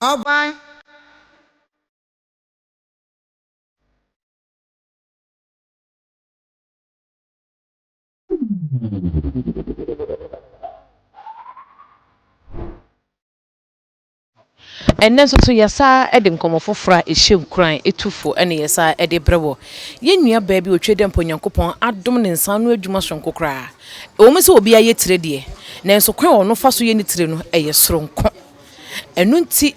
Ɔban. Ɛnnɛ nso so yɛsan de nkɔmmɔ foforɔ a ɛhyɛ nkuran, ɛtu fo na yɛsan de brɛ wɔ. Yɛn nua baa bi ɔtwa dɛ mpo Onyankopɔn adom ne nsa ano adwuma soronko koraa. Ɛwɔ mu sɛ obiara yɛ tire deɛ, nanso kwan a ɔno fa so yɛ ne tire no, ɛyɛ soronko. Ɛno nti,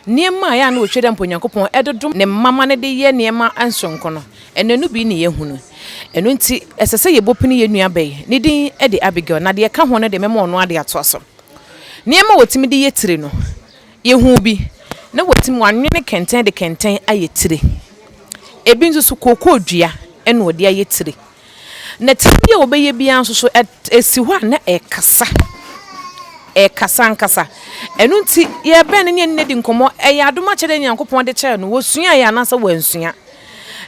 nneɛma a ɛyɛ a na ɔtwa dɛ mpo Onyankopɔn de dom ne mma ma no de yɛ nneɛma nsoronko no, ɛnnɛ no bi na yɛhunu. Ɛno nti, ɛsɛ sɛ yɛbɔ pini yɛn nua baa yi. Ne din de Abigail, na deɛ ɛka ho no deɛ mɛma ɔno ara de atoa so. Nneɛma a wɔtumi de yɛ tire no, yɛhuu bi na wɔatumi wɔanwene kɛntɛn de kɛntɛn ayɛ tire. Ebi nso so kookoo dua na wɔde ayɛ tire. Na tire bi a wɔbɛyɛ biara nso so ɛsi hɔ a na ɛrekasa. Ɛrekasa ankasa. Ɛno nti yɛrebɛn no ne yɛne no adi nkɔmmɔ. Ɛyɛ adom akyɛdeɛ Nyankopɔn de kyɛɛ no. Wɔsuaeɛ anaasɛ wɔansua?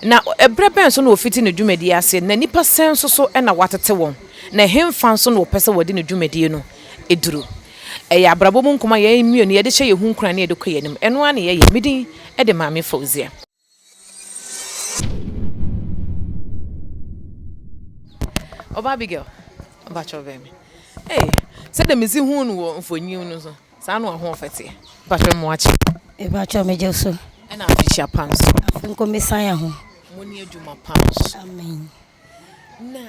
Na ɛberɛ bɛn so na wɔfiti ne dwumadie ase? Na nnipa sɛn nso so na wɔatete wɔn? Na ɛhefa nso na wɔpɛ sɛ wɔde ne dwumadie no duru? Ɛyɛ abrabɔ mu nkɔmmɔ a yɛn mmienu yɛde hyɛ yɛn ho nkuran na yɛde kɔ yɛn anim. Ɛno ara na yɛyɛ. Me din de Maame Fauzia. Ɔbaa Abigail, mpakyɛw bɛn me. Ei, sɛdeɛ mesi huu no wɔ mfonyin no so, saa na w'ahoɔfɛ teɛ. Mpakyɛw mo akye. Mepakyɛw megye so. Ɛna afehyia pa nso. Afe nko mesan yɛ ho. Mo ne adwuma pa nso. Amen. Na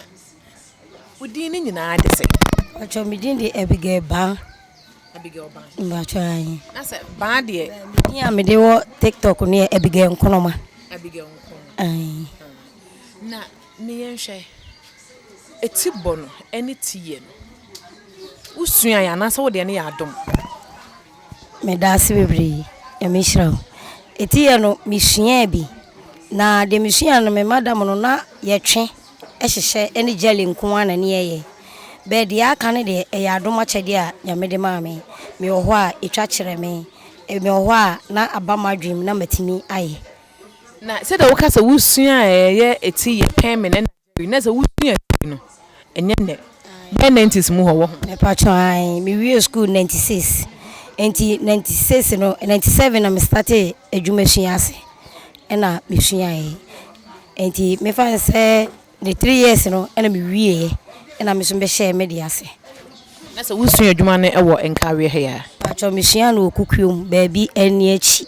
wo din no nyinaa de sɛ? Mpakyɛw me din de Abigail Baa. Abigail Baa. Mpakyɛw ayi. Na sɛ Baa deɛ. Me din a mede wɔ TikTok no yɛ Abigail Nkrumah. Abigail Nkrumah. Ayi. Na ne yɛnhwɛ, eti bɔ no ɛne ti yɛ no, wosuaeɛ anaasɛ wo deɛ no yɛ adom? Medaase bebree, Nyame nhyira wo. Eti yɛ no mesuaa bi, na deɛ mesuaa no me madam no na yɛtwe hyehyɛ ne jelly nko ara na ne yɛyɛ. But deɛ aka no deɛ ɛyɛ adom akyɛdeɛ a Nyame de maa me. Mewɔ hɔ a ɛtwa kyerɛ me, mewɔ hɔ a na aba m'adwene mu na matumi ayɛ. Na sɛdeɛ woka sɛ wosuaa ɛyɛ eti yɛ pɛn me na Na sɛ wosua twi no, ɛnyɛ nnɛ. Bɛyɛ nineties mu hɔ wɔ ho. Mepakyɛw ae, me wiee school 96, nti 96 no, 97 na me startee adwuma sua ase, ɛna me suaeɛ, nti me fa no sɛ ne 3 years no ɛna me wieɛ, ɛna me nso me bɛhyɛɛ me deɛ ase. Na sɛ wosua adwuma no wɔ Nkareɛ ha yi a? Mepakyɛw me sua no wɔ Kukuom, baabi ɛne akyi.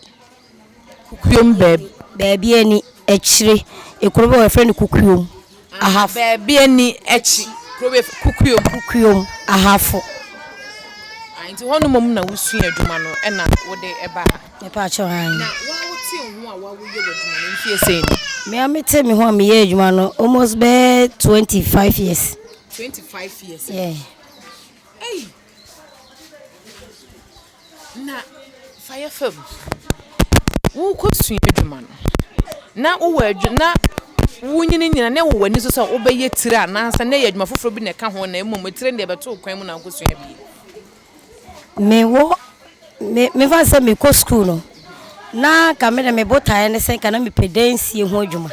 Kukuom baabi. Baabi ani akyire. Ekuro bi wɔ hɔ yɛfrɛ no Kukuom. Ahafo. Baabi ani akyi. Kuro bi Kukuom. Kukuom Ahafo. Ah, nti hɔ nom mmom na wosua adwuma no ɛna wode ɛba ha. Mepaakyɛw aane. Na woa wote wo ho a woa woyɛ w'adwuma no mfie sɛn ni? Me a mete me ho a meyɛ adwuma no almost bɛyɛ 25 years. 25 years? Yeah. Ei! Na fa yɛ fam. Worekɔsua adwuma no, na wowɔ adwu na wonyini nyina na ɛwɔ w'ani so sɛ wobɛyɛ tire anaasɛ na ɛyɛ adwuma foforɔ bi na ɛka ho na mmom tire no deɛ ɛbɛto wo kwan mu na wokɔsua bi? Mewɔ me mefa sɛ mekɔ sukuu no na nka me de me botaeɛ ne sɛ nka na mepɛ dansie ho adwuma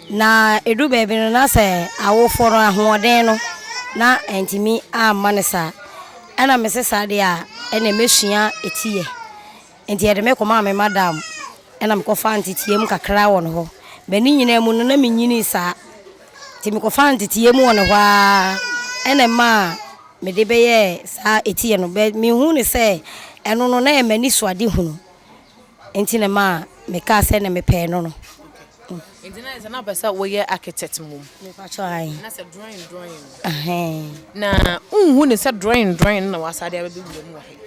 na ɛdu baabi no na sɛ awofoɔ no ahoɔden no na ɛntumi amma no saa. Ɛna mese saa deɛ a ɛneɛ mɛsua etiyɛ. Nti yɛde me kɔmaa me madam ɛna mekɔfaa nteteɛ mu kakra wɔ ne hɔ. But ne nyinaa mu no na menyinii saa. Nti mekɔfaa nteteɛ mu wɔ ne hɔ ara ɛna ɛmaa mede bɛyɛɛ saa etiyɛ no. But mehuu no sɛ ɛno no na ɛyɛ m'anisoadehunu. Nti na ɛmaa mekaa sɛ na mepɛ ɛno no. Nti na sɛ na wopɛ sɛ woyɛ architect mmom? Mepakyɛw ae. Na sɛ drawing drawing no? Ahɛn. Na wonhu no sɛ drawing drawing no na wasa de abɛbɛwura mu wɔ ha yi?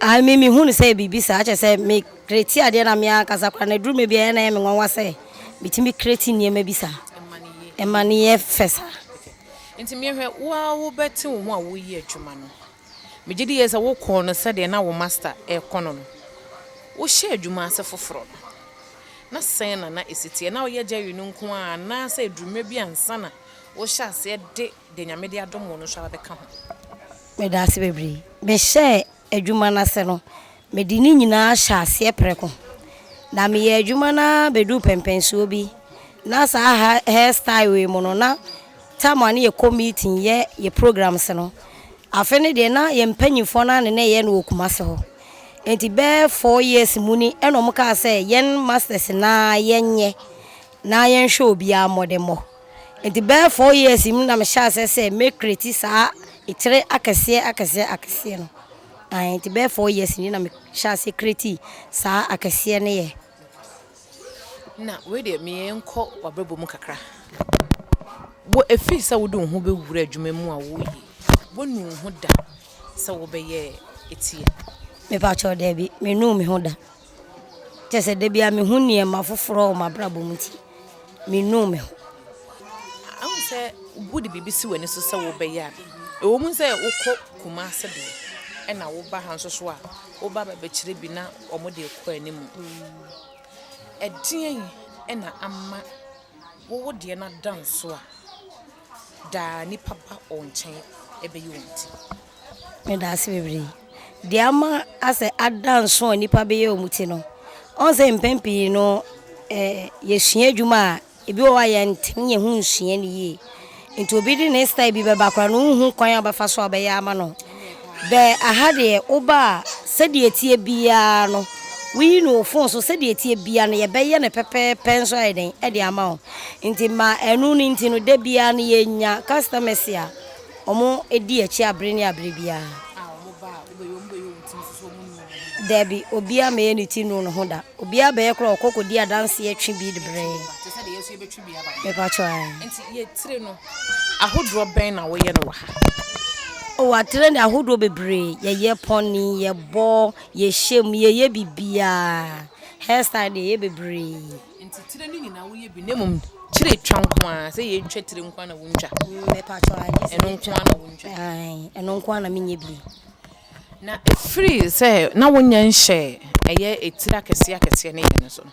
Ae me mehu no sɛ biribi saa kyerɛ sɛ me create adeɛ na me ankasa koraa na ɛduru mmerɛ bi a ɛyɛ na ɛyɛ me nwanwa sɛ metumi create nneɛma bi saa. Ɛma no yɛ fɛ saa. Nti meɛhwɛ wo ara wobɛte wo ho a woyɛ adwuma no. Megye di yie sɛ wokɔɔ no sɛdeɛ na wo masta rekɔ no no. Wohyɛɛ adwuma ase foforɔ no, na sɛn na na ɛsi teɛ? Na woyɛ Jerry no nko ara anaasɛ ɛduru mmerɛ bi ansa na wohyɛ aseɛ de deɛ Nyame de adom wo no nso aba bɛka ho? Meda ase bebree. Mehyɛɛ adwuma no ase no, mede ne nyinaa hyɛɛ aseɛ prɛko. Na meyɛɛ adwuma no ara bɛduu pɛnpɛnsoɔ bi. Na saa hair style wei mu no, na time a na yɛkɔ meeting yɛ yɛ programs no, afe no deɛ na yɛn mpanyinfoɔ no ara na na ɛyɛ no wɔ Kumasi hɔ. Nti bɛyɛ 4 years mu ni ɛna ɔmo kaa sɛ yɛn masters naa yɛnyɛ na yɛnhwɛ obiara mmɔdemmɔ. Nti bɛyɛ 4 years mu na mehyɛ aseɛ sɛ mɛcreate saa etire akɛseɛ akɛseɛ akɛseɛ no. Ae, nti bɛyɛ 4 years ni na mehyɛ aseɛ create saa akɛseɛ no yɛ. Na wei deɛ, meyɛnkɔ w'abrabɔ mu kakra. Wo ɛfiri sɛ wode wo ho bɛwura adwuma mu a woyɛ, woanu wo ho da sɛ wobɛyɛ etie? Mepakyɛw, daabi, menuu me ho da. Kyɛ sɛ da bia mehu nneɛma foforɔ wɔ m'abrabɔ mu nti menuu me ho. Ahu sɛ wode biribi si w'ani so sɛ wobɛyɛ a, ɛwɔ mu sɛ wokɔ Kumase deɛ, ɛna woba ha nso so a, woba bɛbɛkyerɛ bi na ɔmo de kɔ anim. Ɛdeɛn ɛna ama wowo deɛ no ada nso a daa nipa ba wo nkyɛn ɛbɛyi wɔn ti? Meda ase bebree. Deɛ ama asɛ ada nso a nipa bɛyɛ wɔn ti no, ɔn sɛ mpɛn pii no yɛsua adwuma a, ebi wɔ hɔ a yɛntene yɛn ho nsua no yie. Nti obi de ne style bi bɛba koraa no, wonhu kwan a wobɛfa so a wobɛyɛ ama no. Bɛ aha deɛ, woba a, sɛdeɛ ɛteɛ biara no, woyi no wɔ phone so, sɛdeɛ ɛteɛ biara no, yɛbɛyɛ no pɛpɛɛpɛ nso ayɛ den ɛde ama wo. Nti ma ɛno no nti no, da biara no yɛnya customers a ɔmo di akyi abere ne abere biara. A ɔmo ba a, wobɛyɛ ɔmo bɛyɛ wɔn ti nso so, ɔmo nu wɔn ho? Dabi, obiara mɛyɛ ne ti nu ne ho da. Obiara bɛyɛ koraa, ɔkɔ kɔdi adanseɛ twe bi de brɛ. Te sɛ deɛ yɛso yɛbɛtwe bi aba. Mepakyɛw, ae. Nti yɛtire no, ahodoɔ bɛn na woyɛ no wɔ ha? O, atire de, ahodoɔ bebree. Yɛyɛ pony, yɛbɔ, yɛhyɛ mu, yɛyɛ biribiara. Hairstyle deɛ, yɛyɛ bebree. Nti tire no nyinaa woyɛ bi, na mmom kyerɛ twa nko a, sɛ yɛtwa tire nko a na wontwa? Mepakyɛw, ae, gye sɛ Ɛno nko a na wontwa? Ae, ɛno nko a na menyɛ bi. Na ɛfiri sɛ na wonya nhyɛ ɛyɛ etire akɛseɛ akɛseɛ no yɛ no so no,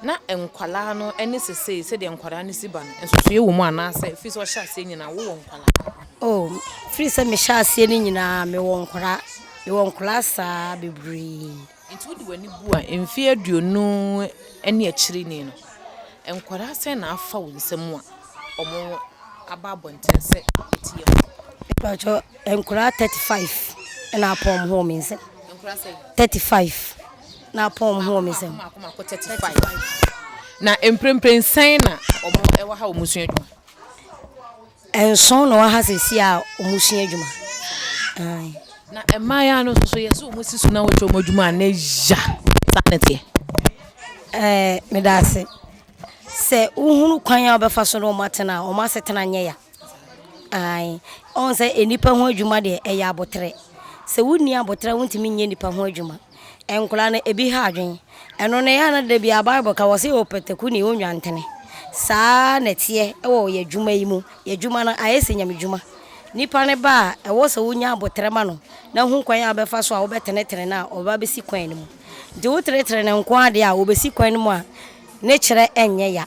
na nkwalaa no ne sesei sɛdeɛ nkwadaa no si ba no, nsosoeɛ wɔ mu anaasɛ ɛfiri sɛ ɔhyɛ aseɛ nyinaa wowɔ nkwalaa? O, firi sɛ mehyɛ aseɛ no nyinaa mewɔ nkwadaa, mewɔ nkwadaa saa bebree. Nti wode w'ani bu a, mfeɛ 20 ne akyire ni no, nkwadaa sɛn na afa wo nsam a ɔmo aba abɔnten sɛ ɛtie mu? Mepakyɛw, nkwadaa 35 ɛna apɔn ɔmo ho wɔ me nsam. Nkwadaa sɛn? 35 na apɔn ɔmo ho wɔ me nsam. Mako mako 35. Na mprempren sɛn na ɔmo ɛwɔ ha a ɔmo sua adwuma? 7 na wɔ ha seesei a ɔmo sua adwuma. Ae. Na mmaayewa no nso so, yɛsɛ ɔmo si so na wɔkyerɛ ɔmo adwuma a, ne ya saa ne teɛ? Meda ase. Sɛ wohunu kwan a wobɛfa so ne ɔmo atena a, ɔmo asetena nyɛ ya. Ae, ɔhu sɛ nnipa ho adwuma deɛ, ɛyɛ abotrɛ. Sɛ wonni abotrɛ a, wontumi nyɛ nnipa ho adwuma. Nkwadaa no, ebi ha adwen. Ɛno no, ɛyɛ a na da biara Bible ka wɔ sɛ yɛwɔ pataku ne yɛwɔ nnwantene. Saa na ɛteɛ wɔ yɛn adwuma yi mu. Yɛn adwuma no ayɛ sɛ nyamedwuma. Nipa no ba a, ɛwɔ sɛ wonya abotrɛ ma no na hu kwan a wobɛfa so a wobɛtenetene no a ɔbɛba bɛsi kwan no mu. Nti wotenetene no nko ara deɛ a, ɔbɛsi kwan no mu a, ne kyerɛ nyɛ ya.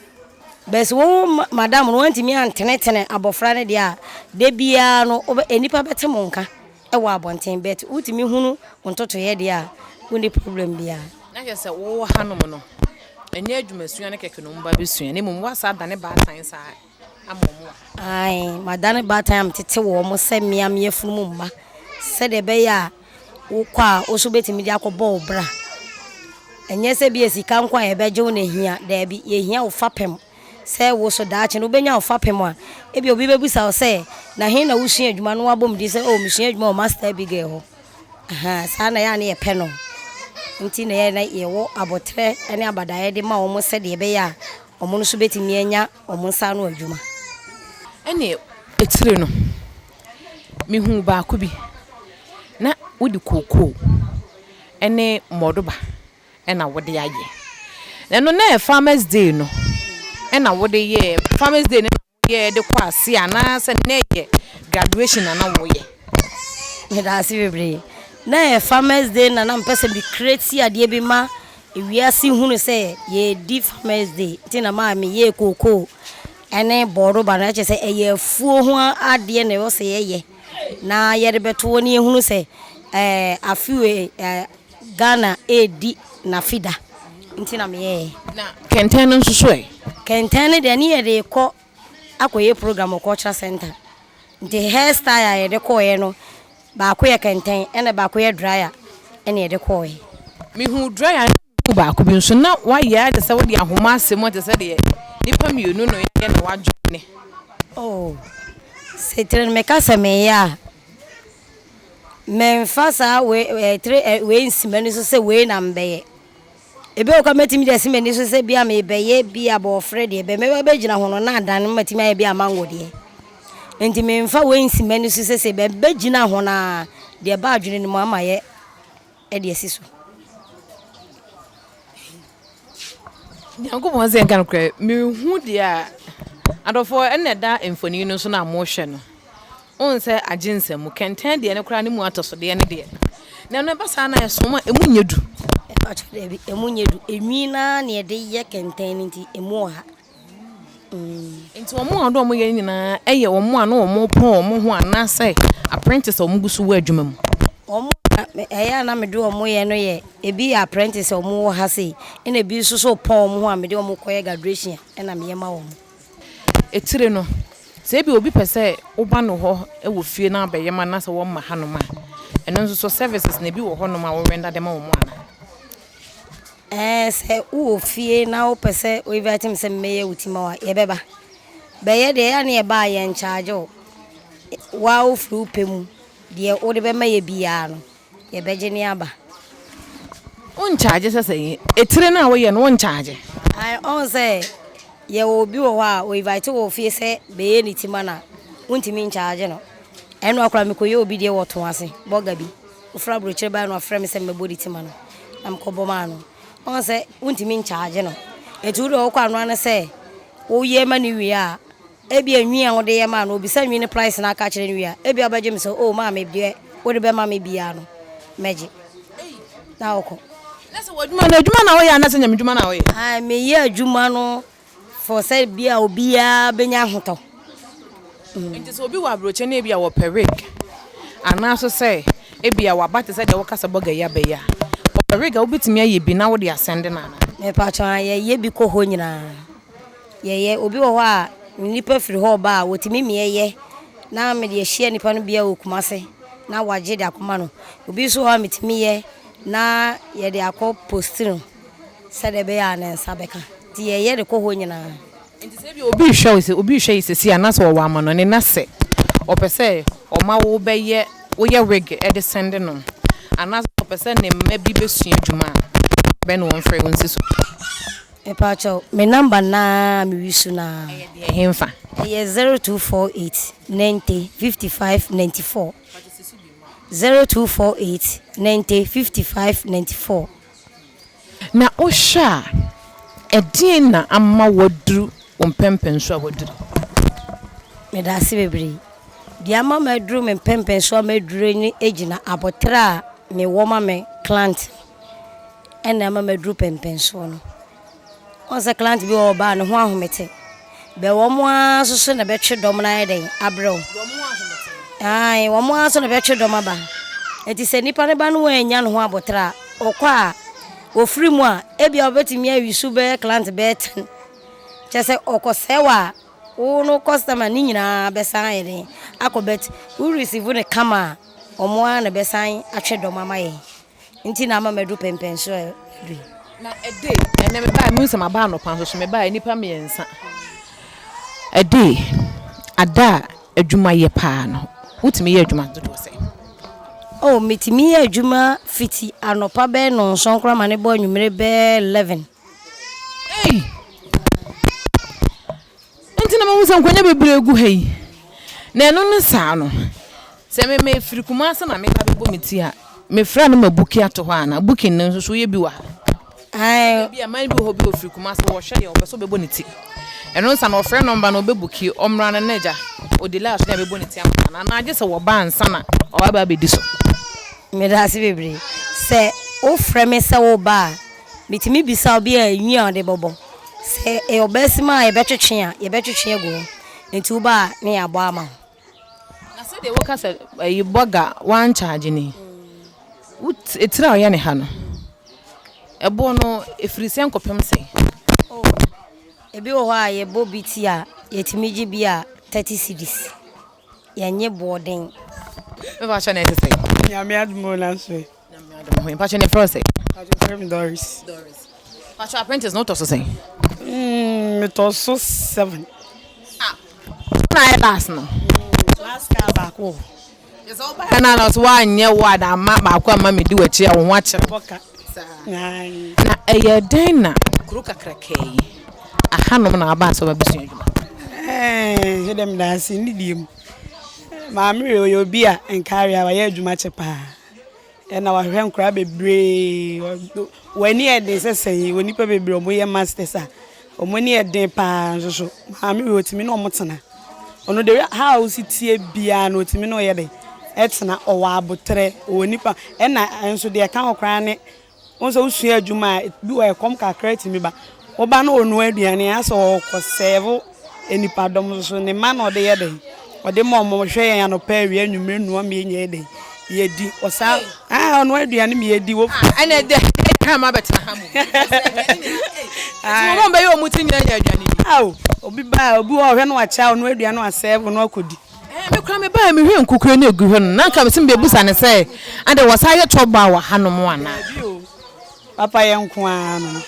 Bɛs wo madam no, woantumi antenetene abɔfra no deɛ a, da biara no wobɛ nnipa bɛte mo nka wɔ abɔnten, but wotumi hunu wo ntotoeɛ deɛ a, wonni problem biara. Na kyerɛ sɛ wowɔ hanom no, ɛnyɛ adwumasua no kɛkɛ na ɔmo ba bɛsua, na mmom woasa adane baatan saa ama ɔmo a? Ae, madane baatan a metete wɔn mo sɛ mmea me yafunu mu mma, sɛdeɛ ɛbɛyɛ a wokɔ a, wo nso wobɛtumi de akɔbɔ wo bra. Ɛnyɛ sɛ bi a sika nko a yɛbɛgye wo na ehia, daabi, yɛhia wo fapem sɛ wo so daakye no wobɛnya wo fapem a, ebi obi bɛbisa wo sɛ, na he na wosua adwuma no, wabɔ mu din sɛ, oh, mesua adwuma wɔ Master Abigail hɔ. Aha, saa na ɛyɛ a na yɛpɛ no. Nti na ɛyɛ na yɛwɔ abotrɛ ne abadaeɛ de ma wɔn sɛdeɛ ɛbɛyɛ a wɔn nso bɛtumi anya wɔn nsa ano adwuma. Ɛne etire no, mehu baako bi na wode kookoo ɛne mmɔdoba ɛna wode ayɛ. Ɛno na yɛ Farmers Day no ɛna wode yɛ? Farmers Day no na woyɛ de kɔ ase anaasɛ na yɛ graduation na na woyɛ? Meda ase bebree. Na yɛ Farmers Day na mpɛ sɛ me create adeɛ bi ma ewiase hunu sɛ yɛdi Farmers Day, nti na maa meyɛɛ kookoo ɛne bɔɔdoba no. Ɛkyerɛ sɛ ɛyɛ afuo ho adeɛ na ɛwɔ sɛ yɛyɛ na yɛde bɛto hɔ ne yɛhunu sɛ afe wei Ghana ɛredi n'afida, nti na meyɛɛ. Na kɛntɛn no nso so ɛ? Kɛntɛn no deɛ, ne yɛde kɔ akɔyɛ program wɔ cultural center. Nti hair style a yɛde kɔɔeɛ no, baako yɛ kɛntɛn ɛna baako yɛ dryer. ɛna yɛde kɔɔɛ. Mehuu dryer no mu baako bi nso na wayɛ ayɛ te sɛ wode ahoma asɛ mu te sɛ deɛ nnipa mmienu na yɛ na wadwene. Oh, sɛ tire no meka sɛ meyɛ a, memfa saa wei eh, tire eh, wei nsi m'ani so sɛ wei na mbɛyɛ. Ebi wɔ hɔ koraa mɛtumi de asi m'ani so sɛ bi a merebɛyɛ bi a bɔɔfrɛ deɛ bɛ mɛba bɛgyina ho no na adane matumi ayɛ bi a mango deɛ. Nti memfa wei nsi m'ani so sɛ sɛ bɛbɛgyina ho no a deɛ ɛba adwene no mu ama yɛ de asi so. Nyankopɔn sɛ nka nokorɛ mehu deɛ a adɔfoɔ ɛna ɛda mfoni no so no a mohwɛ no. Wohu sɛ agye nsam. Kɛntɛn deɛ no koraa ne mu atɔsodeɛ no deɛ, na ɛno ɛba saa na ɛso a, ɛmu nyɛ du. Mpakyɛ daabi, ɛmu nyɛ du. Enwi no ara na yɛde yɛ kɛntɛn no nti ɛmu wɔ ha. Mm. Nti wɔn a wɔde wɔn yɛ nyinaa yɛ wɔn a na wɔrepɔn wɔn ho anaasɛ apprentice a wɔgu so wɔ adwuma mu? Wɔn a ɛyɛ a na mede wɔn yɛ no yɛ ebi yɛ apprentice a wɔwɔ ha sei, ɛna ebi nso so repɔn wɔn ho a mede wɔn kɔyɛ graduation a ɛna meyɛ ma wɔn. Etire no, sɛ ebia obi pɛ sɛ woba no hɔ wɔ fie na abɛyɛ ma no na sɛ wɔmma hanom a, ɛno nso so services no ebi wɔ hɔnom a wo render de ma wɔn anaa? Ɛɛ, sɛ wowɔ fie na wopɛ sɛ wo invite me sɛ memmɛyɛ wo ti ma wo a, yɛbɛba. Bɛyɛ deɛ ɛyɛ a na yɛba a yɛnkyagye wo. Wo ara wofiri wo pɛ mu, deɛ wode bɛma yɛ biara no, Yɛbɛgye ne aba. Wo nkyagye sɛ sɛn? Etire no a woyɛ no wo nkyagye? Ae ɔhu sɛ yɛwɔ obi wɔ hɔ a o invite wɔ fie sɛ bɛyɛ ne ti ma no a wontumi nkyagye no. Ɛnoa koraa mekɔyɛ obi deɛ wɔ to ase bɔga bi ofiri aburokyire baeɛ na ɔfrɛ me sɛ mɛbɔ ne ti ma no na mekɔbɔ maa no. Ɔhu sɛ wontumi nkyagye no nti wodeɛ wokɔ anoa ne sɛ woyɛ ma no wie a Ebia nwi a wode yɛ maa no, obisa nwi no price na aka akyerɛ no wie a, ebia ɔbɛgye me sɛ, oh maame, deɛ wode bɛma me biara no, mɛgye. Na ɔkɔ. Na sɛ w'adwuma no, adwuma na woyɛ anaasɛ nyamedwuma na woyɛ? Ae, meyɛ adwuma no for sɛ bia obiara bɛnya ahotɔ. Nti sɛ obi wɔ aburokyire na ebia wɔpɛ wig, anaa nso sɛ ebia waba te sɛ deɛ woka sɛ bɔga yi aba yi a, ɔpɛ wig a wobɛtumi ayɛ bi na wode asɛnde no anaa? Mepakyɛw, ae, yɛyɛ bi kɔ hɔ nyinaa. Yɛyɛ. Obi wɔ hɔ a, nnipa firi hɔ reba a, wɔtumi meɛ yɛ na mede ahyia nnipa no bia wɔ Kumase na wagye de akɔma no. Obi nso wɔ hɔ a metumi yɛ na yɛde akɔ posti no sɛdeɛ ɛbɛyɛ a ne nsa bɛka. Nti yɛyɛ de kɔ hɔ nyinaa. Nti sɛ ebia obi rehwɛ wo, obi rehwɛ yi seesei a na sɛ ɔwɔ amanɔne na sɛ ɔpɛ sɛ ɔma wo bɛyɛ, woyɛ wig de sɛnde no anaasɛ ɔpɛ sɛ ne mma bi bɛsua adwuma a, bɛn na wɔmfrɛ wo nsi so? Mepakyɛw, me number no ara a me use no ara. Ɛyɛ deɛ henfa? Ɛyɛ 0248 90 55 94. 0248 90 55 94. Na wohwɛ a, ɛdeɛn na ama woaduru wo mpɛnpɛnsoɔ a woaduru yi? Medaase bebree. Deɛ ama maduru me mpɛnpɛnsoɔ a maduru yi no gyina aboterɛ a mewɔ ma me client no. ɛna ama maduru pɛnpɛnsoɔ no. Woahu sɛ client bi wɔ hɔ ɔba a ne ho ahomete. Bɛ wɔn ara nso so na ɛbɛtwe dɔm no ayɛ dɛn abrɛ wo. Ae, wɔn ara nso na ɛbɛtwe dɔm aba. Nti sɛ nipa no ba no wannya ne ho aboterɛ a, ɔkɔ a, ɔfiri mu a, ebia ɔbɛtumi ayi so bɛyɛ client bɛyɛ ten. Kyerɛ sɛ ɔkɔsɛe wo a, wo no customer ne nyinaa bɛsan ayɛ dɛn akɔ but wo receive no kama a, wɔn ara na ɛbɛsan atwe dɔm ama yɛn. Nti na ama madu pɛnpɛnso a madu yi. Na ɛde, ɛnnɛ mebaeɛ, mehu sɛ maba anɔpa nso so, mebaeɛ nnipa mmiɛnsa. Ɛde, ada a adwuma yɛ paa no, wotumi yɛ adwuma dodoɔ sɛn? Oh, metumi yɛ adwuma fiti anɔpa bɛyɛ nnɔnson koraa ma no bɔ anwummere bɛyɛ 11. Ei! Nti na mahu sɛ nkonnwa bebree gu ha yi. Na ɛno ne saa no, sɛ me mefiri Kumasi na meba bɛbɔ me ti a, mefrɛ a na mabuki ato hɔ anaa? Booking no nso so woyɛ bi wɔ ha? Ae. Ebi a man bi wɔ hɔ bi ɔfiri Kumasi wɔhwɛ yɛ ɔpɛ sɛ ɔbɛbɔ ne ti. Ɛno nsa na ɔfrɛ nɔmba no ɔbɛbuki ɔmmra no na agya ɔdelay so na yɛbɛbɔ ne ti ama no anaa gye sɛ wɔba ansa na ɔba abɛdi so. Meda ase bebree. Sɛ wofrɛ me sɛ woreba a, Metumi bisa obi a nwi a ɔde bɛbɔ. Sɛ ɛyɛ ɔbasima a yɛbɛtwetwe a, yɛbɛtwetwe agu hɔ. Nti woba a na yɛabɔ ama wo. Na sɛdeɛ woka sɛ ɛyi bɔga wankyagye no yi, wo etire a ɔyɛ ne ha no, ɛboɔ no ɛfiri sɛn kɔpem sɛn? Oh, ebi wɔ hɔ a yɛbɔ bi ti a, yɛtumi gye bi a 30 cedis. Yɛnnye boɔden. Me pa kyɛw na ɛte sɛn? Nyame adom o nanso ɛ. adom ho. Mpakyɛ ne frɛ sɛ? Mpakyɛ frɛ me Doris. Doris. Mpakyɛ apprentice no wotɔ so sɛn? Mm, metɔ so 7. Ah, na ayɛ last no? Last car baako wɔ hɔ. Yɛ sɛ wobaeɛ no na so woanyɛ wo ada ama baako amma medi w'akyi a wo ho akyerɛ. Bɔka. Na ɛyɛ dɛn na kuro kakraka yi ahanom na wabaa sɛ wabɛsua adwuma? Ɛɛ, dɛ meda ase ne die mu. Maame wei ɔyɛ obi a nkaare a wayɛ adwuma kyɛ paa. Ɛna wahwɛ nkoraa bebree. W'ani yɛ den sɛ sɛn wɔ nnipa bebree a wɔyɛ masters a wɔn ani yɛ den paa nso so maame wei ɔtumi ne wɔn tena. Ɔno de how a wosi tie biara no ɔtumi ne ɔyɛ den ɛtena ɔwɔ abotrɛ ɔwɔ nipa ɛna nso deɛ ɛka ho koraa ne Wohu sɛ wosua adwuma a, bi wɔ hɔ a ɛkɔm kakra tumi ba. Wo ba no ɔnoa aduane a, asɛ ɔrekɔ sɛɛvo nnipadɔm nso so. Ne mma na ɔde yɛ dɛn? Ɔde ma wɔn, ɔhwɛ yɛn anɔpa, awia, anwummerɛ noa ma yɛnya yɛ dɛn? Yɛdi. Ɔsan, ah, ɔnoa aduane ma yɛdi. Wɔ. Ah, ɛnna ɛdɛ, ɛdɛ ma bɛtena ha mu. Nti wɔn bɛyɛ wɔn ti nyinaa nya aduane di. Ao, obi ba a, obi wɔ hɔ ɔhwɛ no wakyɛ a, ɔnoa aduane wasɛɛvo no akɔdi. Ɛɛ, me koraa mebaeɛ mehwɛɛ nkukure no ɛgu hɔ no, na anka mese mebɛbusa no sɛ, adɛn wɔsan yɛ chop bar wɔ hanom anaa? Daabi o, papa yɛ nko ara no no.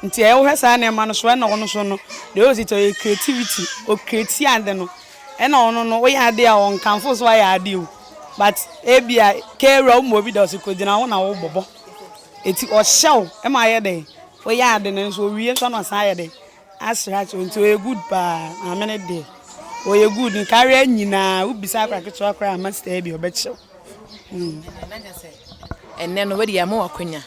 Nti ɛyɛ wohwɛ saa nneɛma no so ɛna ɔno so no, deɛ ɔsi tɔ yɛ creativity, o create ade no, ɛna ɔno no woyɛ ade a ɔnkamfo so ayɛ ade o, but ebia kɛwura wo ma obi da ɔsi kɔgyina wo na wo bɔbɔ, eti ɔhyɛ wo ɛma ayɛ dɛn, woyɛ ade no nso owie nso na ɔsan ayɛ dɛn, Asra kyɛw nti ɔyɛ good paa maame no deɛ ɔyɛ good nkareɛ nyinaa wobisa akora ketewa koraa ama staa bi ɔbɛkyerɛw. Ɛnɛ no wode ama wakwanya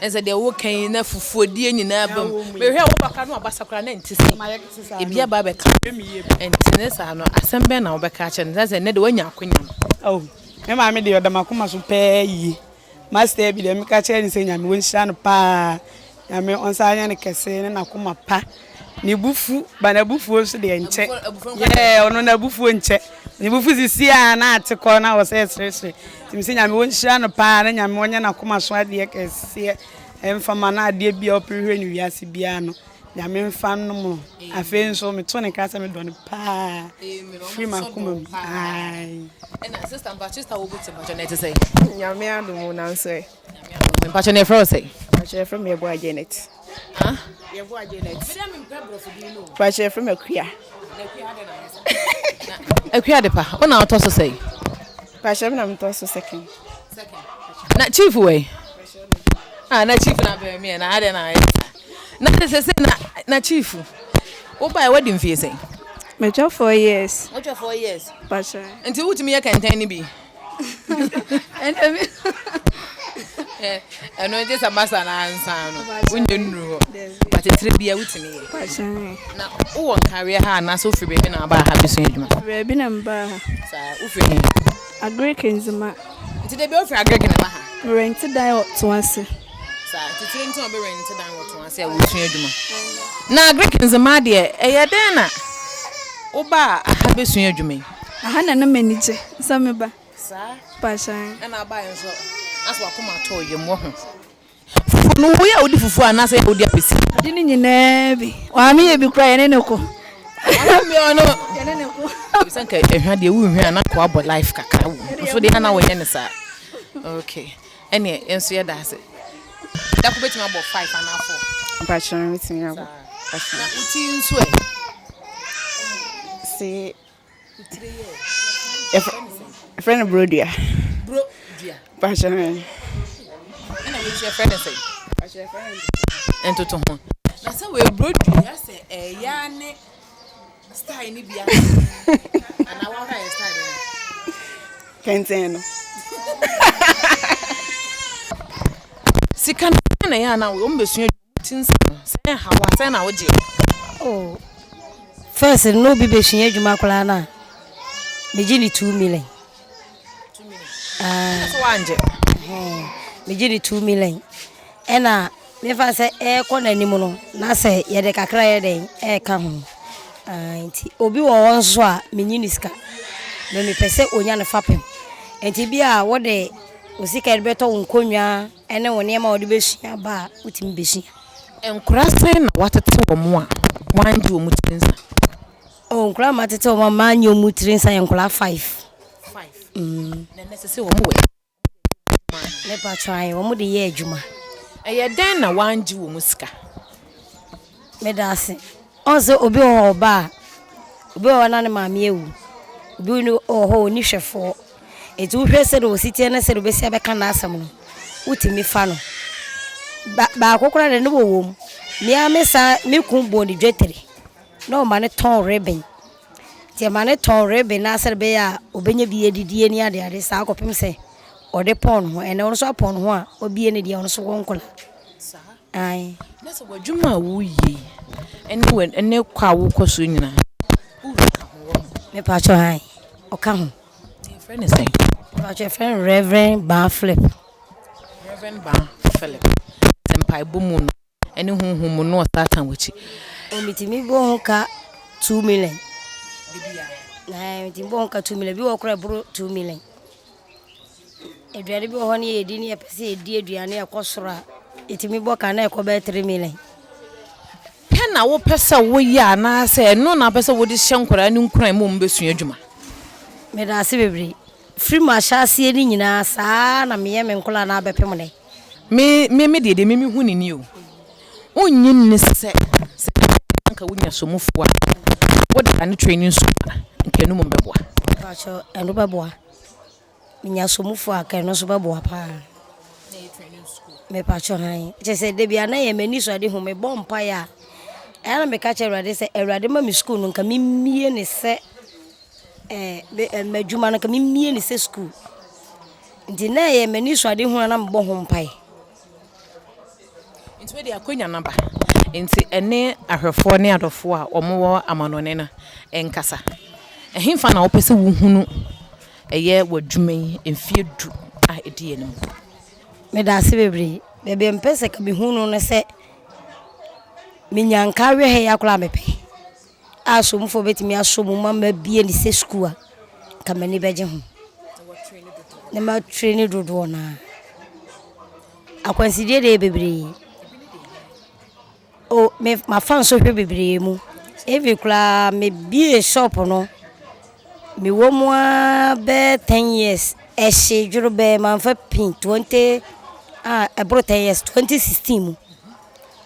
ɛsɛ deɛ woka yi na fufuodie nyinaa ba mu mehwɛ wo baka no abasa koraa na ɛnte sɛ ebi aba abɛka ɛnte ne saa no asɛm bɛn na wobɛka akyerɛ no sɛ ɛnɛ de woanya akwanya no. Oh, me maame deɛ ɔda m'akoma so pɛɛ yie. Master bi deɛ meka kyerɛ no sɛ Nyame ɔnhyira no paa, Nyame ɔnsan nyɛ no kɛse ne n'akoma pa, ne bo fu but n'abufuo nso deɛ nkyɛ, yeah ɔno n'abufuo nkyɛ, ne bo fu sisi a na ate kɔ na ɔsɛ seresere, nti mese Nyame ɔnhyira no paa na Nyame ɔnyɛ n'akoma so adeɛ kɛseɛ mfa ma no adeɛ biara ɔpere hwɛ no wiase biara no Nyame mfa nnom no, afei nso meto ne nkra sɛ medɔ no paa firi m'akoma mu ae. Ɛna sister mpakyɛ sister wo bɛti mpakyɛ na ɛte sɛ. Nyame adom o nanso ɛ. Nyame adom mpakyɛ na ɛfrɛ wo sɛ. Mpakyɛ yɛfrɛ me Yeboah Janet. Huh? Yeboah Janet. Me deɛ mempɛ borɔfo din no o. Mpakyɛ yɛfrɛ me Akua. Na Akua adɛn na ayɛ saa? Akua Adepa, wo na wotɔ so sɛn? Mpakyɛ me na metɔ so second. Second. Na chief wɔ yi? Ah, na chief na bɛn me na adɛn na ayɛ saa? Na sɛ sɛ na na chief wo bae wadi mfie sɛn? Matwa 4 years. Wotwa 4 years? Mpakyɛ. Nti wotumi yɛ kɛntɛn no bi? Ɛnna bi. Ɛno gye sɛ masa na ansa no wonyɛ nnuru hɔ. But tire bia wotumi yɛ. Mpakyɛ. Na wowɔ nkareɛ ha anaasɛ wofiri baabi na wabaa ha bɛsua adwuma? Baabi na mbaa ha. Saa, wofiri he? Agric Nzema. Nti da bi wofiri Agric na ɛba ha? Merente dan wɔ Toase. Saa, nti tire nti na ɔbɛ rente dan wɔ Toase a wosua adwuma. Na Agric Nzema deɛ ɛyɛ dɛn na wobaa aha bɛsua adwuma yi? Aha na na m'ani gye sɛ meba. Saa. Mpakyɛ. Ɛna abaeɛ nso asɛ wakoma atɔ yam wɔ ho. Fufuo no woyɛ a wodi fufuo anaasɛ yɛ a wodi apɛsi? Ɔdi ne nyinaa bi. Maame yɛ bi koraa yɛne ne ko. Maame bi ɔno. Yɛne ne ko. Sɛ nka ehwa deɛ wonhwa a na nka wabɔ life kakra wɔ mu. Nso deɛ na wɔnyɛ ne saa. Okay. Ɛneɛ yɛn nso yɛda ase. Dako bɛtumi abɔ five anaa four. Mpakyɛ mɛtumi abɔ. Na wo ti nso ɛ? Se Yɛfrɛ no brodua. Brodua. Mpakyɛ. Ɛna wei nso yɛfrɛ no sɛn? Ntoto ho. Na sɛ wei brodua sɛ ɛyɛ ne style ne bi ase. Anaa wahwɛ ayɛ style bɛn? Kɛntɛn no. Sika no na ɛyɛ anaa wɔn bɛsua ti nsa no sɛ ɛha wa sɛn na wogye? Oh. First no na obi bɛsua adwuma koraa no a, megye ne 2 million. 2 million. Ah. So wangye? Megye ne 2 million. Ɛna mefa sɛ ɛrekɔ n'anim no na sɛ yɛde kakra yɛ dɛn ɛreka ho. Ah, nti obi wɔ hɔ nso a menyi ne sika. Na mepɛ sɛ onya ne fapem. Nti bi a wode wo sika de bɛtɔ wo nkonnwa ne wo nneɛma a wode bɛsua ba a wotumi bɛsua. Nkwadaa sɛn na watete wɔn a wangye wɔn tiri nsa? Oh, nkwadaa a matete wɔn a manyɛ wɔn tiri nsa yɛ nkwadaa five. Five. Na ɛnɛ sɛ sɛ wɔn wɔ. Mepakyɛw ae, wɔn de yɛ adwuma. Ɛyɛ dɛn na wangye wɔn sika? Meda ase. Ɔn sɛ obi wɔ hɔ ɔba a, obi wɔ hɔ na ne maame awu, obi wɔ hɔ a ɔnni hwɛfoɔ. Nti wohwɛ sɛdeɛ ɔsi teɛ ne sɛdeɛ ɔbɛsi abɛka n'asɛm no, wotumi fa no. Ba baako koraa deɛ ne wɔwɔ mu. Me ara me san me kun bɔɔ ne dwetire na ɔma no tɔn ribbon. Nti ɛma no tɔn ribbon no ara sɛdeɛ ɛbɛyɛ a ɔbɛnya bi adidie ne adeade saa kɔpem sɛ ɔde pɔn ne ho. Ɛnnɛ ɔno nso apɔn ne ho a wabue ne deɛ ɔno nso wɔ nkwadaa. Ae. Na sɛ w'adwuma a woreyɛ yi ne wɔ ne kɔ a wokɔ so nyinaa, wo wura ka ho wɔ ho? Mepakyɛw, ae, ɔka ho. Yɛfrɛ no sɛn? Mepakyɛw, yɛfrɛ no Rev. Baa Philip. Rev. Baa Philip. Sɛ mpaebɔ mu no ne honhom mu no wɔ Satan w'akyi. O metumi bɔ ho ka 2 million. Ae, metumi bɔ ho ka 2 million. Bi wɔ hɔ koraa ɛboro 2 million. Aduane bi wɔ hɔ ne yɛdi ne yɛpɛ sɛ yɛdi aduane a ɛkɔ soro a, yɛtumi bɔ ka na ɛkɔ bɛyɛ 3 million. Pɛ na wopɛ sɛ woyɛ anaasɛ ɛno na wopɛ sɛ wode hyɛ nkwadaa no nkuran ma wɔn bɛsua adwuma? Meda ase bebree. Firi m'ahyɛaseɛ no nyinaa saa na meyɛ me nkwadaa no abɛpem nnɛ. Me deɛ me mehu ne ni o. Wonnye nni sɛ anka wonya somufoɔ a wode ane training school a nka ɛno mmom bɛboa? Mpakyɛ ɛno bɛboa. Menya somufoɔ a nka ɛno nso bɛboa paa. Mepakyɛ han. Kyerɛ sɛ da bi a na yɛ m'ani so ade hu mebɔ mpaeɛ a ɛyɛ na meka kyerɛ Awurade sɛ Awurade ma me school no nka memmie ne sɛ ɛɛ m'adwuma no nka memmie ne sɛ school. Nti na ɛyɛ m'ani so ade hu a na mebɔ ho mpaeɛ. Nti wei deɛ akwanya no aba. Nti ɛne ahwɛfoɔ ne adɔfoɔ a wɔwɔ amanɔne no nkasa. Ɛhefa na wopɛ sɛ wohunu ɛyɛ w'adwuma yi mfeɛ 10 a ɛdi anim? Meda ase bebree. Baabi a mepɛ sɛ ka mehu no ne sɛ menya nka awɛ ha yi akora a mepɛ a somfoɔ bɛtumi asɔ mu ma mabie ne sɛ sukuu a nka m'ani bɛgye ho. Na matrain dodoɔ no ara. Akwansideɛ deɛ yɛ bebree. O me mafa nsɔhwɛ bebree mu. Even koraa mebie shop no, mewɔ mu ara bɛyɛ 10 years. Ɛhyee dworobɛɛ mamfa pin 20 a ɛboro 10 years 2016 mu.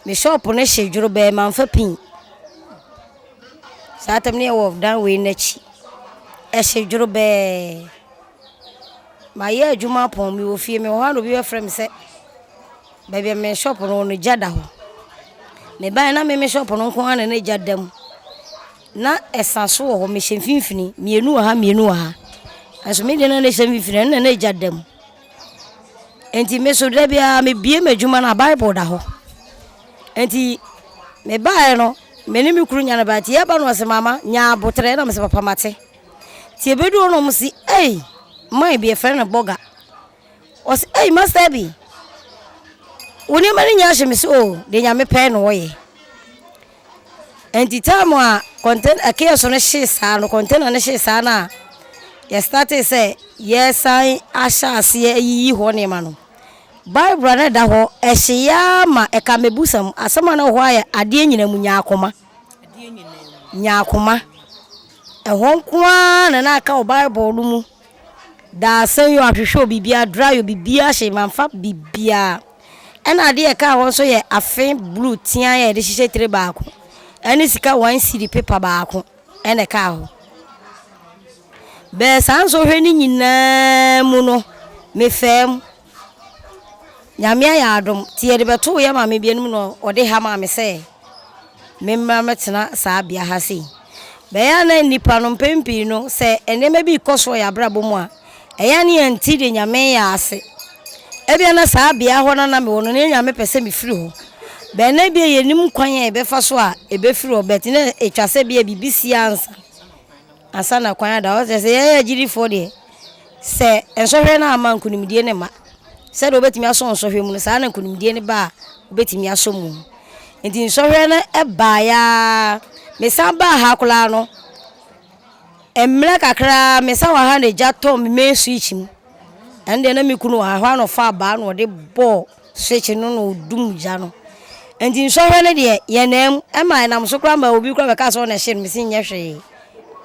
Me shop no hyee dworobɛɛ mamfa pin. Saa tam no yɛwɔ dan wei n'akyi. Ɛhyee dworobɛɛ. Mayɛ adwuma apɔn mewɔ fie mewɔ hɔ a na obi bɛfrɛ me sɛ baabi a me shop no wɔ no gya da hɔ. Mebaeɛ na me me shop no nko ara na na gya da mu. Na ɛsa so wɔ hɔ mehyɛ mfimfini mmienu wɔ ha mmienu wɔ ha. Nanso me deɛ na na ɛhyɛ mfimfini ɛno na na gya da mu. Nti me so da biara mebie m'adwuma no a Bible da hɔ. Nti mebaeɛ no me ne me kunu nya no ba nti yɛba no ɔse mama nya abotrɛ na mese papa mate. Nti yɛbɛduru hɔ na ɔmo se ei man bi yɛfrɛ no bɔga. Ɔse ei master bi wo nneɛma no nyinaa hyɛ me so o deɛ Nyame pɛ na ɔyɛ. Nti time a container kiosk no hyee saa no container no hyee saa no a yɛ startee sɛ yɛsan ahyɛ aseɛ ayiyi hɔ nneɛma no. Bible a na ɛda hɔ ɛhyeeɛ ara ma ɛka mmebusɛm asɛm a na ɛwɔ hɔ ayɛ adeɛ nyinaa mu nya akoma. Nya akoma. Ɛhɔ nko ara na na aka wɔ Bible no mu. Dadesɛn yi o, ahwehwɛ o, biribiara, dry o, biribiara hyee mamfa biribiara. Ɛna adeɛ a ɛkaa hɔ nso yɛ afe blue tea a yɛde hyehyɛ tire baako ɛne sika 1 cedi paper baako ɛna ɛkaa hɔ. Bɛɛ saa nsɔhwɛ no nyinaa mu no, mefaa mu. Nyame ayɛ adom nti yɛde bɛtoo yɛ maame bi anim na ɔde ha maa me sɛ memmra mmɛtena saa bea ha sei. Bɛyɛ a na nnipa no mpɛn pii no sɛ nneɛma bi rekɔ so wɔ yɛn abrabɔ mu a, ɛyɛ a ne yɛnte deɛ Nyame yɛ ase. Ebia na saa bea hɔ no a na mewɔ no na Nyame pɛ sɛ mefiri hɔ. Bɛn na ebia yɛnnim kwan a yɛbɛfa so a ɛbɛfiri hɔ but na ɛtwa sɛ ebia biribi si ansa ansa na kwan ada hɔ. Kyerɛ sɛ yɛn agyidifoɔ deɛ sɛ nsɔhwɛ no amma nkonimdie no mma. Sɛdeɛ wobɛtumi asɔ nsɔhwɛ mu no saa na nkonimdie no ba a wobɛtumi asɔ mu. Nti nsɔhwɛ no baeɛ ara mesan baa ha koraa no mmerɛ kakra mesan wɔ ha na gya tɔɔ me main switch mu. Ɛno deɛ na me kunu wɔ ha, ɛhɔ ara na ɔfaa abaa na ɔde bɔɔ switch no na ɔdum gya no. Nti nsɔhwɛ no deɛ yɛnam mu ɛma ɛnam so koraa ma obi koraa bɛkaa sɛ ɔna ɛhyee no mese nyɛ hwee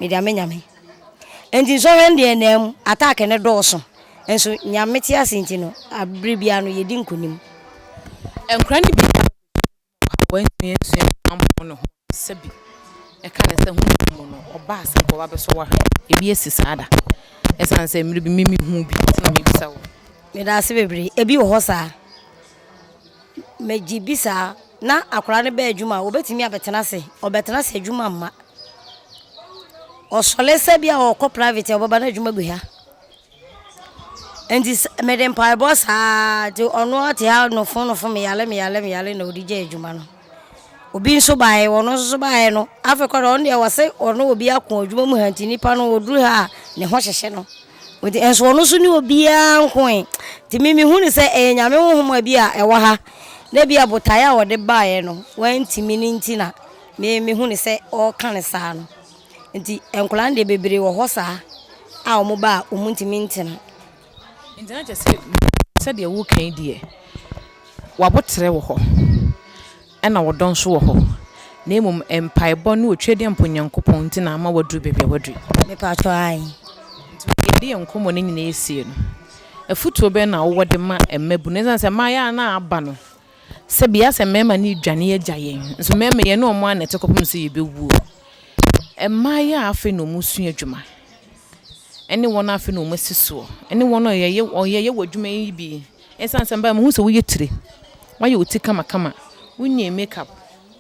mede ama Nyame. Nti nsɔhwɛ no deɛ yɛnam mu attack no dɔɔso. Nso Nyame te ase nti no, bere biara no yɛdi nkonim. Nkwadaa no bi wɔ hɔ a wɔantumi ansua ampɔn ne ho sɛbi ɛka ne sɛ honhom mu no ɔbaa sɛ nka ɔba bɛsɔ wo ahwɛ. Ebi asi saa da? Ɛsiane sɛ mmerɛ bi me mehuu bi nti na mebisa wo. Meda ase bebree. Ebi wɔ hɔ saa. Megye bi saa. Na akwadaa no ba adwuma a, obetumi abɛtena ase. Ɔbɛtena ase adwuma mma. Ɔsɔre sɛ bi a ɔkɔ private a ɔbɛba na adwuma gu ha. Nti mede mpaebɔ saa nti ɔno ɔte ha nofo nofo meyale meyale meyale na ɔde gya adwuma no. Obi nso baeɛ ɔno nso so baeɛ no afei koraa ɔno deɛ wɔse ɔno obi ako adwuma mu ha nti nipa no ɔduru ha a ne ho hyehye no. Nti nso ɔno nso ne obiara nkoe. Nti me mehu no sɛ ɛyɛ Nyame honhom a bi a ɛwɔ ha na bi a botaeɛ a ɔde baeɛ no wantumi no nti na me mehu no sɛ ɔreka no saa no. Nti nkwadaa no deɛ bebree wɔ hɔ saa a wɔn ba a wɔntumi ntena. Nti na kyerɛ sɛ sɛdeɛ woreka yi deɛ w'aboterɛ wɔ hɔ ɛna wo dɔ nso wɔ hɔ na mmom mpaebɔ ne otwedeɛmpo Nyankopɔn nti na ama woaduru baabi a woaduru yi. Mepaatwɔ ae. Nti yɛde yɛn nkɔmmɔ no nyinaa esie no, afutuo bɛn na wowɔ de ma mmabunu? Ɛsiane sɛ mmayewa no a aba no, sɛbi asɛ mmarima no redwane agya yɛn, nso mmarima yɛne wɔn ara na ɛte kɔpem sɛ yɛbɛwuo. Mmayewa a afei na wɔresua adwuma, ɛne wɔn a afei na wɔasi soɔ, ɛne wɔn a yɛyɛ wɔyɛ wɔ adwuma yi bi. Ɛsiane sɛ mmaa mehu sɛ woyɛ tire, woayɛ wo ti kamakama, wonyɛɛ make up,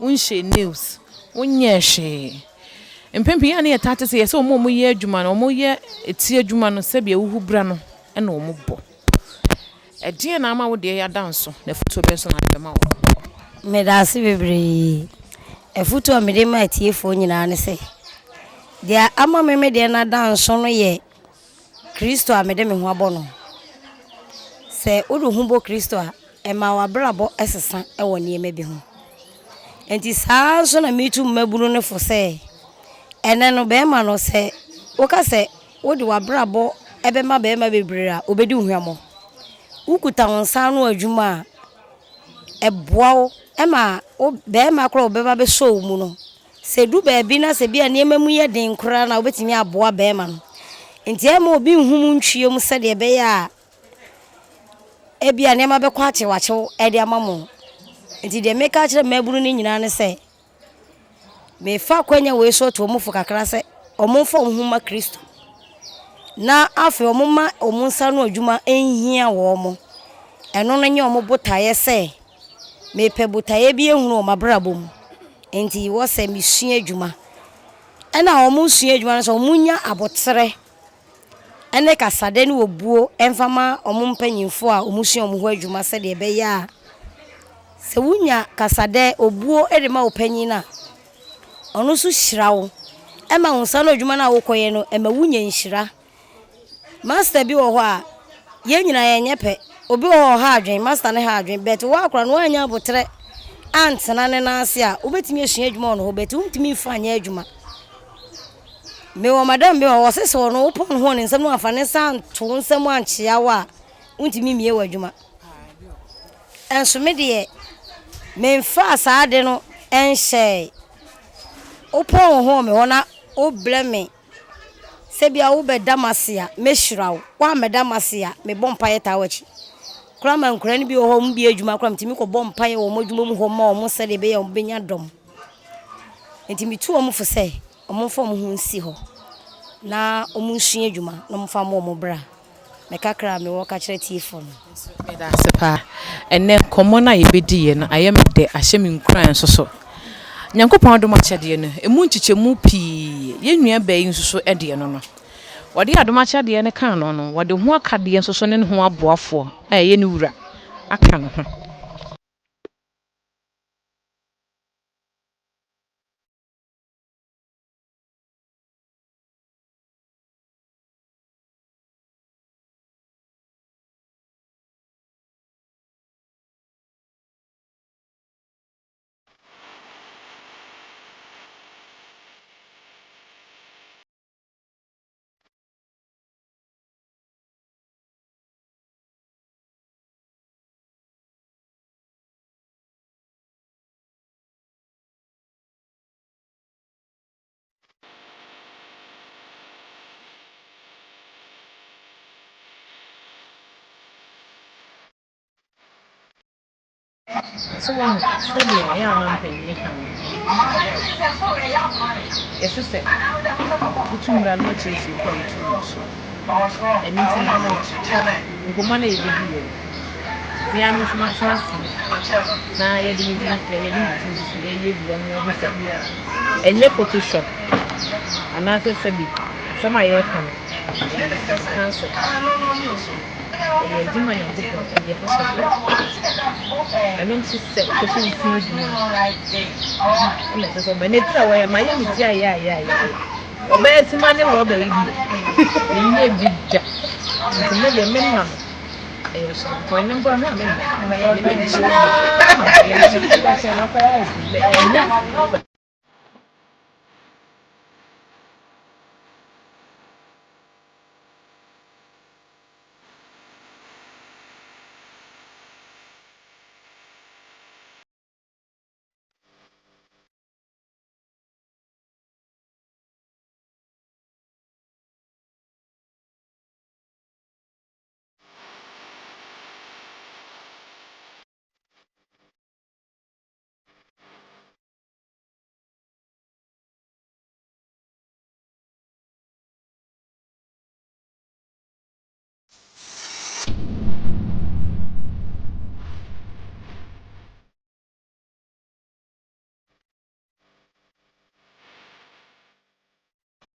wonhyɛɛ nails, wonyɛɛ hwee. Mpɛn pii yɛ a na yɛtaa te sɛ yɛsɛ wɔn a wɔyɛ adwuma no, wɔyɛ ti adwuma no sɛdeɛ ahuhubra no na wɔbɔ. Ɛdeɛn na ama wo deɛ yi ada nso, na afotuo bɛn nso na wode bɛma wɔn? Meda ase bebree. Afotuo a mede ma atiefoɔ nyinaa ne sɛ, deɛ ama me me deɛ no ada nso no yɛ Kristo a mede me ho abɔ no. Sɛ wode wo ho bɔ Kristo a, ɛma w'abrabɔ sesa wɔ nneɛma bi ho. Enti saa ara nso na metu mmabunu no fo sɛ, ɛnnɛ no barima no, sɛ woka sɛ wode w'abrabɔ bɛma barima bebree a, ɔbɛdi wo hwammɔ. Wokuta wo nsa ano adwuma a, ɛboa wo ma wo barima koraa a ɔbɛba abɛsɔ wo mu no, sɛ ɛdu baabi na sɛ bi a nneɛma mu yɛ den koraa no a, wobɛtumi aboa barima no. Nti ɛmma obi nhu mu ntwie mu sɛdeɛ ɛbɛyɛ a ebia nneɛma bɛkɔ akyewakyew de ama mo. Nti deɛ meka akyerɛ mmabunu no nyinaa ne sɛ, mefa akwanya wei so atu wɔn fo kakra sɛ wɔmfa wɔn ho mma Kristo, na afei wɔmma wɔn nsa ano adwuma nhia wɔn. Ɛno no nyɛ wɔn botaeɛ sɛ, mepɛ botaeɛ bi ahunu wɔ m'abrabɔ mu, nti wɔ sɛ mesua adwuma. Ɛna wɔsua adwuma no nso, wɔnya aboterɛ. ne kasadɛ ne obuo mfa ma wɔn mpanimfoɔ a wɔsua wɔn hɔ adwuma sɛdeɛ ɛbɛyɛ a sɛ wonya kasadɛ, obuo de ma wo panin no a, ɔno nso hyira wo ma wo nsa ano adwuma no a wokɔyɛ no, ɛma wonya nhyira. Master bi wɔ hɔ a, yɛn nyinaa yɛnyɛ pɛ. Obi wɔ hɔ a ɔha adwene, master no ha adwene, but wo akora no woannya aboterɛ antena ne nan ase a, wobɛtumi asua adwuma wɔ ne hɔ, but wontumi mfa nyɛ adwuma. Mewɔ madam bi wɔ hɔ, ɔse sɛ ɔno wopɔn ho wɔ ne nsam na wamfa ne nsa anto wo nsam ankyea wo a, wontumi mmie w'adwuma. Ɛnso me deɛ, memfaa saa ade no nhyɛe. Wopɔn wo ho wɔ me hɔ na wobrɛ me sɛ bia wobɛda m'ase a, mɛhyira wo. Woammɛda m'ase a, mebɔ mpaeɛ taa w'akyi. Koraa ma nkwadaa no bi wɔ hɔ a wɔbie adwuma koraa metumi kɔbɔ mpaeɛ wɔ wɔn adwuma mu hɔ ma wɔn sɛdeɛ ɛbɛyɛ a wɔbɛnya dɔm. Enti mitu wɔn fo sɛ wɔmfa wɔn ho nsi hɔ na wɔnsua adwuma na wɔmfa mmɔ wɔn bra. Me kakra a mewɔ ka kyerɛ atiefo no. Meda ase paa. Ɛnnɛ nkɔmmɔ no a yɛbɛdiiɛ no ayɛ me dɛ, ahyɛ me nkuran nso so. Nyankopɔn adom akyɛdeɛ no, ɛmu nkyekyɛmu pii, yɛn nua baa yi nso so deɛ no no. Wɔde adom akyɛdeɛ no kaa no no, wɔde ho akadeɛ nso so ne ne ho aboafoɔ a ɛyɛ ne wura aka ne ho. So woahu sɛdeɛ ɛyɛ a na mpanin ka no? Yɛse sɛ wotu mmira no akyerɛkyerɛ kɔ a wotu no so. Ɛno nti na nkɔmmɔ no a yɛbɛdi yɛ no, me ara me nso matena ase na yɛde me gyina yɛde me ti nso yɛyɛ bi na yɛhu sɛ ɛnyɛ photoshop anaasɛ sɛbi asɛm a yɛreka no ɛyɛ cancer. Ɛyɛ adwuma a Nyankopɔn de ahyɛ me. Ɛno nti sɛ wopɛ sɛ wosua adwuma a, ɛna ɛsɛ sɛ ɔbɛ. Ne ti a wɔyɛ, mayɛ me ti ayɛ ayɛ ayɛ. Ɔbɛyɛ sima ne rɔba yi bi. Menyɛ bi da. Nti me deɛ me ma no. Ɛyɛ soronko. Ɛno mpo ahwɛ a me mma. Me ma ne hyɛ. Ɛnyɛ.